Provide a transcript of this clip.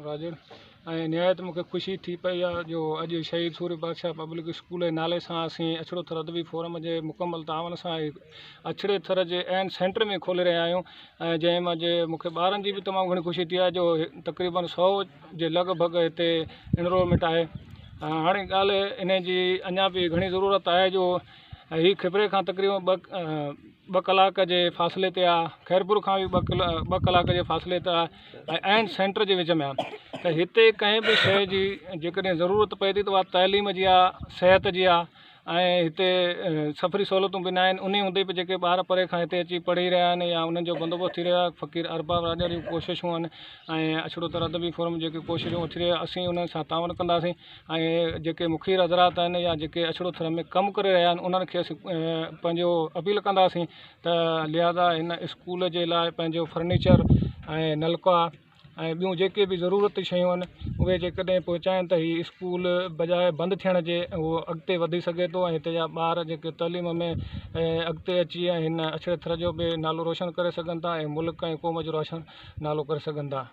راڄڙ ۽ نهايت مون کي خوشي ٿي پئي آهي جو اڄ شهيد سورهيه بادشاهه پبلڪ اسڪول جي نالي سان اسين اڇڙو ٿر ادبي فورم جي مڪمل تعاون سان اڇڙي ٿر جي عين سينٽر ۾ کولي رهيا آهيون ۽ جنهن مان جي مون کي ٻارن جي به تمام گهڻي خوشي ٿي آهي جو تقريبن سو جي لڳ ڀڳ هتي انرولمينٽ آهي هاڻي ڳالهه ان جي اڃا به گهڻي ضرورت آهي جو هي کپري کان تقريبن ٻه ڪلاڪ جي فاصلي تي آهي خيرپور کان به ٻه ڪلاڪ جي فاصلي تي آهي ۽ عين سينٽر جي وچ ۾ آهي ته هتي ڪنهن به شيء جي جيڪڏهن ضرورت پئي ٿي ته اها تعليم جي آهي صحت جي آهي ۽ هتي سفري سهولتون به نه آهن انهي هوندي به جيڪي ٻار پري کان هتي اچي پڙهي رهيا آهن يا انهن جو بندوبست ٿي رهيو آهي فقير ارباب راڄڙ جون ڪوششون آهن ۽ اڇڙو تر ادبي فورم جيڪي ڪوششون وٺي رهيو آهي اسين انهن سان تعاون ڪنداسين ۽ جيڪي مخير حضرات آهن يا جيڪي اڇڙو ٿر ۾ ڪم ڪري رهيا آهن انهن کي اسين پنهنجو اپيل ڪنداسين ته لهٰذا هن اسڪول جي لاء پنهنجو فرنيچر ۽ نلڪا ۽ ٻيون جيڪي به ضرورتي شيون آهن اهي جيڪڏهن پهچائين ته هي اسڪول بجاءِ بند ٿيڻ جي اهو اڳتي وڌي سگهي ٿو ۽ هتي جا ٻار جيڪي تعليم ۾ اڳتي اچي ۽ هن اڇڙي ٿر جو به نالو روشن ڪري سگهن ٿا ۽ ملڪ ۽ قوم جو روشن نالو ڪري سگهن ٿا.